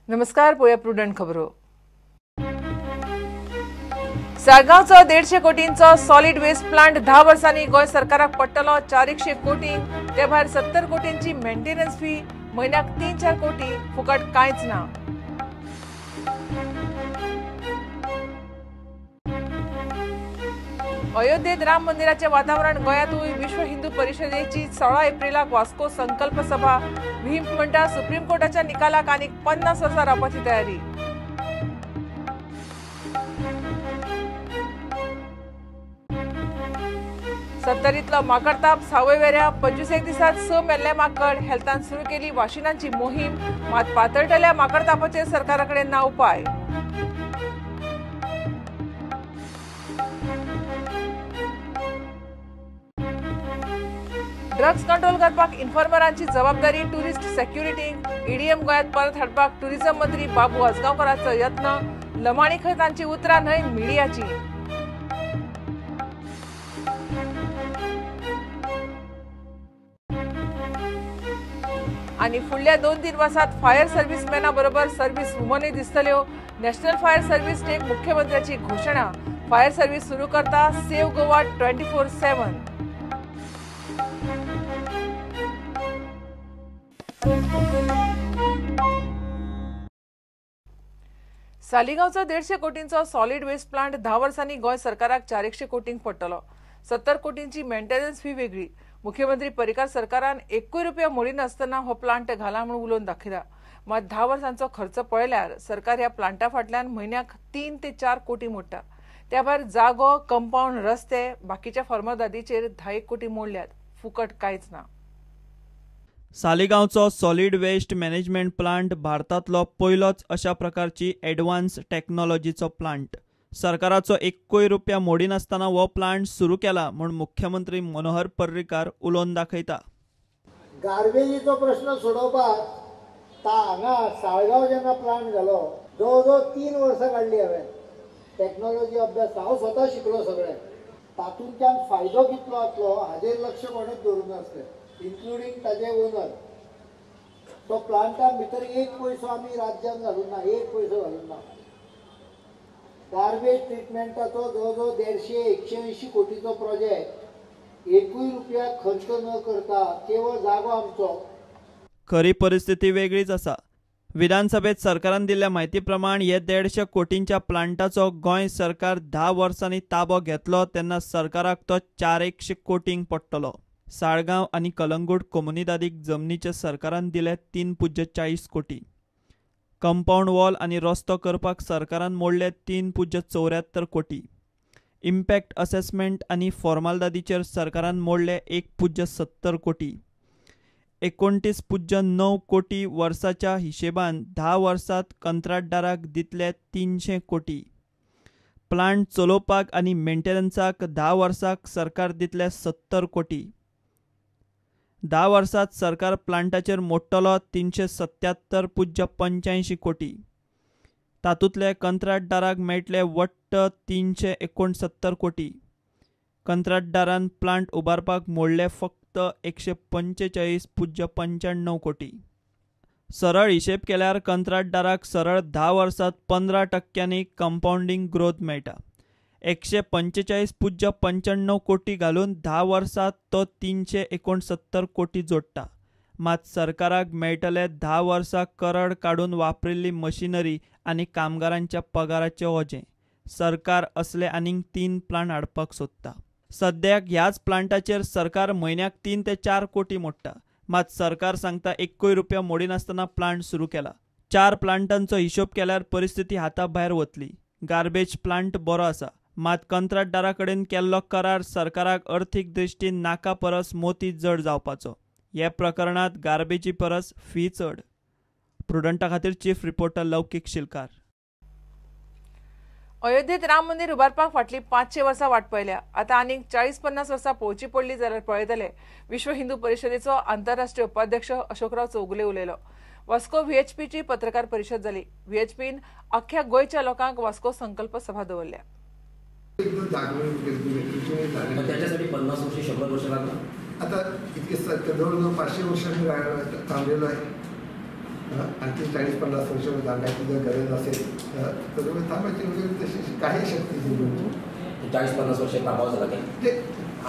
नमस्कार, पळोवया प्रुडंट खबरो. साळगांवचो 150 कोटींचो सॉलिड वेस्ट प्लांट 10 वर्सांनी गोंय सरकाराक पडटलो 400 कोटी, ते भायर 70 कोटींची मेंटेनन्स फी, म्हयन्याक 3-4 कोटी, फुकट कांयच ना. अयोध्येत राम मंदिराचे वातावरण गोंयांतूय विश्व हिंदू परिषदेची 16 एप्रिलाक वास्को संकल्प सभा. भीम म्हणटा सुप्रीम कोर्टाच्या निकालाक आनीक 50 वर्सां रावपाची तयारी. सत्तरीतलो माकडताप सावयवेऱ्या 25 दिसांत 6 मेल्ले माकड. हेल्थान सुरू केली वाशिनांची मोहीम, मात पातळटल्या माकडतापाचेर सरकारा कडेन ना उपाय. ड्रग्स कंट्रोल करपाक इन्फॉर्मरांची जबाबदारी टुरिस्ट सेक्युरिटी. ईडीएम गोंयांत परत हाडपाक टुरिझम मंत्री बाबू आजगांवकाराचो यत्न. लमाणी खंय तांची उतरां न्हय मिडियाची. आनी फुडल्या 2-3 वर्सात फायर सर्व्हिसमॅना बरोबर सर्व्हिस वुमनूय दिसतल्यो. नॅशनल फायर सर्व्हिस डेक मुख्यमंत्र्याची घोशणा. फायर सर्व्हिस सुरू करता सेव्ह गोवा 24/7. सालिगांवचो 150 कोटींचो सॉलिड वेस्ट प्लांट 10 वर्सांनी गोंय सरकाराक 400 कोटींक पडटलो. 70 कोटींची मेंटेनन्स फी वेगळी. मुख्यमंत्री पर्रीकार सरकारान 1 रुपया मोडिनासतना हो प्लांट घाला म्हूण उलोवन दाखयला. मात 10 वर्सांचो खर्च पळयल्यार सरकार ह्या प्लांटा फाटल्यान म्हयन्याक 3 ते 4 कोटी मोडटा. त्या भायर जागो, कंपाऊंड, रस्ते, बाकीच्या फॉर्मदादीचेर 10 कोटी मोडल्यात, फुकट कांयच ना. सालिगांवचो सॉलिड वेस्ट मॅनेजमेंट प्लांट भारतांतलो पयलोच अशा प्रकारची एडवान्स टॅक्नॉलॉजीचो प्लांट. सरकाराचो 1 रुपया मोडिनासतना हो प्लांट सुरू केला म्हूण मुख्यमंत्री मनोहर पर्रीकार उलोवन दाखयता. गार्बेजीचो प्रश्न सोडोवपाक हांगा साळगांव जेन्ना प्लांट घालो, जवळ जवळ 3 वर्सां काडली हांवें. टॅक्नॉलॉजी अभ्यास हांव स्वता शिकलो सगळें. तातूंतल्यान फायदो कितलो जातलो हाजेर लक्ष कोणूच दवरूंक नासलें, इन्क्लुडींग ताजे ओनर. तो प्लांटान भितर 1 पयसो आमी राज्यान घालूंक ना, 1 पयसो घालूंक ना. गार्बेज ट्रिटमेंटाचो जवळ जवळ 150-180 कोटीचो प्रोजेक्ट 1 रुपया खर्च न करता, केवळ जागो आमचो. खरी परिस्थिती वेगळीच आसा. विधानसभेत सरकारान दिल्ल्या म्हायती प्रमाण हे 150 कोटींच्या प्लांटाचो गोंय सरकार 10 वर्सांनी ताबो घेतलो तेन्ना सरकाराक तो 400 कोटींक पडटलो. साळगांव आनी कलंगूट कोमुनिदादीक जमनीचे सरकारान दिले 3.40 कोटी. कंपाऊंड वॉल आनी रस्तो करपाक सरकारान मोडले 3.74 कोटी. इम्पॅक्ट असेसमेंट आनी फॉर्मालदादीचेर सरकारान मोडले 1.70 कोटी. 29.9 कोटी वर्साच्या हिशेबान 10 वर्सात कंत्राटदाराक दितले 300 कोटी. प्लांट चलोवपाक आनी मेंटेनन्साक 10 वर्साक सरकार दितले 70 कोटी. 10 वर्सात सरकार प्लांटाचेर मोडटलो 377.85 कोटी. तातूंतले कंत्राटदाराक मेळटले वट्ट 369 कोटी. कंत्राटदारान प्लांट उबारपाक मोडले फक्त 145.95 कोटी. सरळ हिशेब केल्यार कंत्राटदाराक सरळ 10 वर्सात 15% कंपाऊंडिंग ग्रोथ मेळटा. 145.95 कोटी घालून 10 वर्सात तो 369 कोटी जोडटा. मात सरकाराक मेळटले 10 वर्सां करड काडून वापरिल्ली मशिनरी आनी कामगारांच्या पगाराचें ओजें. सरकार असले आनीक 3 प्लांट हाडपाक सोदता. सद्याक ह्याच प्लांटाचेर सरकार म्हयन्याक 3 ते 4 कोटी मोडटा. मात सरकार सांगता 1 रुपया मोडिनासतना प्लांट सुरू केला. 4 प्लांटांचो हिशोब केल्यार परिस्थिती हाता भायर वतली. गार्बेज प्लांट बरो आसा, मात कंत्राटदारा कडेन केल्लो करार सरकाराक अर्थीक दृश्टीन नाका परस मोती जड जावपाचो. हे प्रकरणात गार्बेजी परस फी चड. प्रुडंटा खातीर चीफ रिपोर्टर लौकीक शिलकार. अयोध्येत राम मंदिर उबारपाक फाटली 500 वर्सां वाट पळयल्या. आतां आनीक 40-50 वर्सां पळोवची पडली जाल्यार पळयतले. विश्व हिंदू परिषदेचो आंतरराष्ट्रीय उपाध्यक्ष अशोकराव चौगुले उलयलो. वास्को व्हीएचपीची पत्रकार परिषद जाली. व्हीएचपीन अख्ख्या गोंयच्या लोकांक वास्को संकल्प सभा दवरल्या. त्याच्यासाठी 50 वर्ष 100 वर्ष लागला. आता इतके जवळजवळ 500 वर्षांनी थांबलेलो आहे. आणखी 40-50 वर्ष थांबायची जर गरज असेल तर थांबायची वगैरे तशी काही शक्ती हिंदूंची. 40-50 वर्ष थांबावं लागेल. ते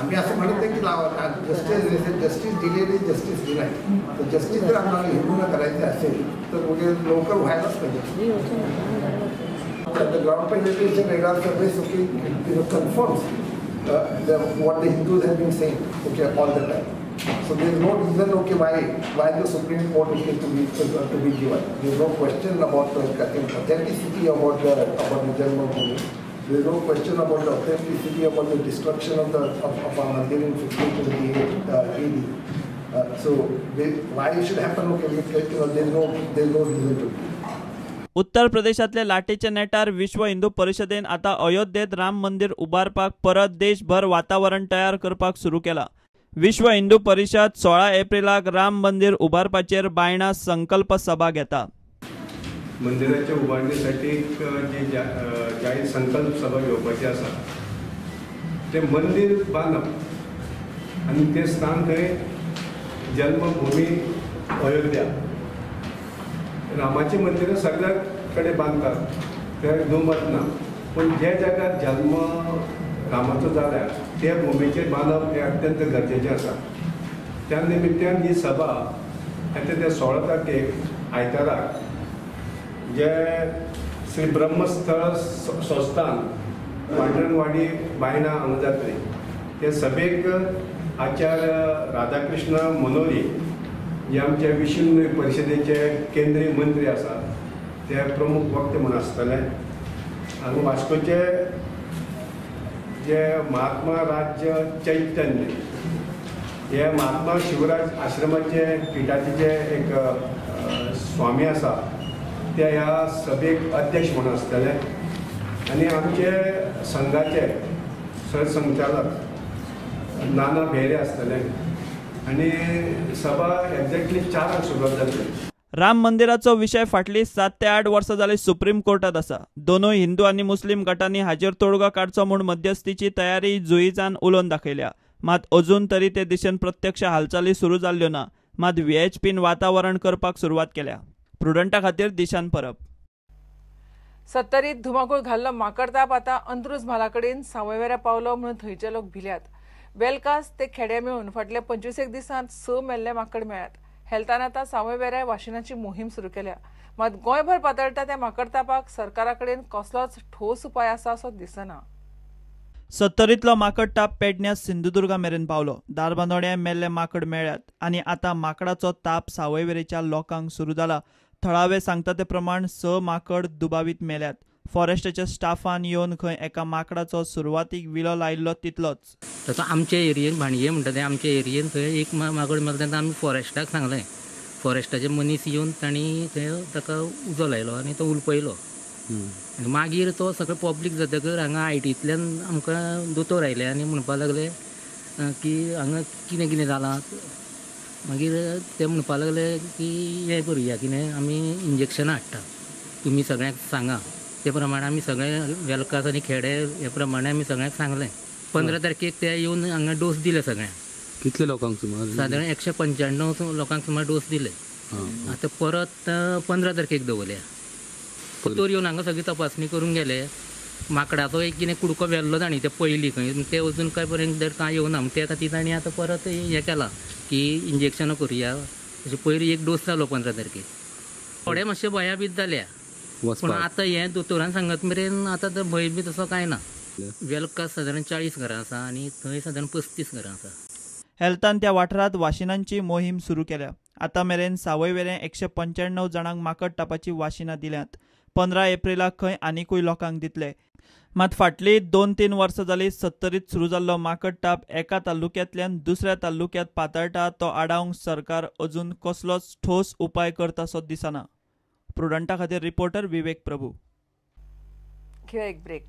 आम्ही असं म्हणत नाही की लावा, justice justice delayed is justice denied. तर जस्टिस जर आम्हाला हिंदूंना करायचे असेल तर वगैरे लवकर व्हायलाच पाहिजे. The ground penetration radar surveys, okay, you know, confirms what the Hindus have been saying, okay, all the time. So there is no reason, okay, why the Supreme Court, okay, to be given. There is no question about the authenticity about the Janma Bhoomi. There is no question about the authenticity about the destruction of of our mandir in 1528 AD. So why it should happen, okay, you know, there is no reason to. उत्तर प्रदेशातले लाटेच्या नेटार विश्व हिंदू परिषदेन आता अयोध्येत राम मंदिर उबारपाक परत देशभर वातावरण तयार करपाक सुरू केला. विश्व हिंदू परिषद 16 एप्रिलाक राम मंदिर उबारपाचेर बायणा संकल्प सभा घेता. मंदिराच्या उबारणीसाठी जी जाहीर संकल्प सभा घेवपाची आसा तें मंदिर बांदप आनी तें स्थान थंय जन्मभूमी अयोध्या. रामाचें मंदिरां सगळ्या कडेन बांदतात तें दुमत ना, पूण ज्या जाग्यार जल्म रामाचो जाला त्या भुमीचेर बांदप हें अत्यंत गरजेचें आसा. त्या निमित्यान ही सभा आतां त्या 16 तारखेक आयताराक जे श्री ब्रह्मस्थळ संस्थान पांडरणवाडी बायणा हांगा जातली. ते सभेक आचार्य राधाकृष्ण मनोरी जे आमचे विश्व हिंदू परिषदेचे केंद्रीय मंत्री आसात ते प्रमुख वक्ते म्हूण आसतले. आनी वास्कोचे जे महात्मा राज्य चैतन्य हे महात्मा शिवराज आश्रमाचे पिठाचे जे एक स्वामी आसा ते ह्या सभेक अध्यक्ष म्हूण आसतले. आनी आमचे संघाचे सरसंचालक नाना भेरे आसतले. आनी सभा एक्झॅक्टली 4 सुरवात जातली. राम मंदिराचो विशय फाटली 7 ते 8 वर्सां जाली सुप्रीम कोर्टात आसा. दोनूय हिंदू आनी मुस्लीम गटांनी हाजेर तोडगो काडचो म्हूण मध्यस्थीची तयारी जुईजान उलोवन दाखयल्या. मात अजून तरी ते दिशेन प्रत्यक्ष हालचाली सुरू जाल्ल्यो ना. मात व्हीएचपीन वातावरण करपाक सुरवात केल्या. प्रुडंटा खातीर दिशान परब. सत्तरीत धुमाकूळ घाल्लो माकडताप आतां अंत्रुज म्हाला कडेन सावयवेऱ्या पावलो म्हणून थंयचे लोक भिल्यात. वेलकास ते खेड्या मेळून फाटल्या 25 दिसांत 6 मेल्ले माकड मेळ्ळ्यात. हेल्थान आतां सावयवेऱ्या वाशिनाची मोहीम सुरू केल्या. मात गोंयभर पातळटा त्या माकडतापाक सरकारा कडेन कसलोच ठोस उपाय आसा असो दिसना. सत्तरीतलो माकड ताप पेडण्या सिंधुदुर्गा मेरेन पावलो. दारबांदोड्या मेल्ले माकड मेळ्ळ्यात आनी आतां माकडाचो ताप सावयवेरेच्या लोकांक सुरू जाला. थळावे सांगता ते प्रमाण 6 माकड दुबावीत मेल्यात. फॉरेस्टाच्या स्टाफान येवन खंय एका माकडाचो सुरवातीक विलो लायिल्लो तितलोच. तसो आमचे एरियेन भाणये म्हणटा ते आमचे एरियेन थंय एक माकड मेलो तेन्ना आमी फॉरेस्टाक सांगलें. फॉरेस्टाचे मनीस येवन तांणी थंय ताका उजो लायलो आनी तो उलपयलो. आनी मागीर तो सगळें पब्लीक जातकर हांगा आयटींतल्यान आमकां दोतोर आयले आनी म्हणपाक लागले की हांगा कितें कितें जालां. मागीर ते म्हणपाक लागले की हें करुया कितें आमी इंजेक्शनां हाडटा, तुमी सगळ्यांक सांगा. ते प्रमाणे आमी सगळे वेलकास आनी खेडे हे प्रमाणे आमी सगळ्यांक सांगलें. 15 तारखेक ते येवन हांगा डोस दिले सगळ्यांक. कितले लोकांक सुमार? सादारण 195 लोकांक सुमार डोस दिले. आतां परत 15 तारखेक दवरल्या. दोतोर येवन हांगा सगळी तपासणी करून गेले. माकडाचो एक कितें कुडको व्हेल्लो तांणी ते पयलीं खंय, ते अजून कांय पर्यंत कांय येवना. त्या खातीर तांणी आतां परत हें केलां की इंजेक्शनां करुया. अशें पयर एक डोस जालो 15 तारखेक. थोडे मातशे भंयाभीत जाल्या, पूण आतां हें दोतोरान सांगत मेरेन आतां तो भंय बी तसो कांय ना. वेलकास सादारण 40 घरां आसा आनी थंय सादारण 35 घरां आसा. हेल्थान त्या वाठारांत वाशिनांची मोहीम सुरू केल्या. आतां मेरेन सावयवेरें 195 जाणांक माकड तापाची वाशिनां दिल्यांत. 15 एप्रिलाक खंय आनिकूय लोकांक दितले. मात फाटली 2-3 वर्सां जाली सत्तरीत सुरू जाल्लो माकड ताप एका तालुक्यांतल्यान दुसऱ्या तालुक्यांत पातळटा तो आडावंक सरकार अजून कसलोच ठोस उपाय करता सो दिसना. प्रुडंटा खातीर रिपोर्टर विवेक प्रभू. घेया एक ब्रेक.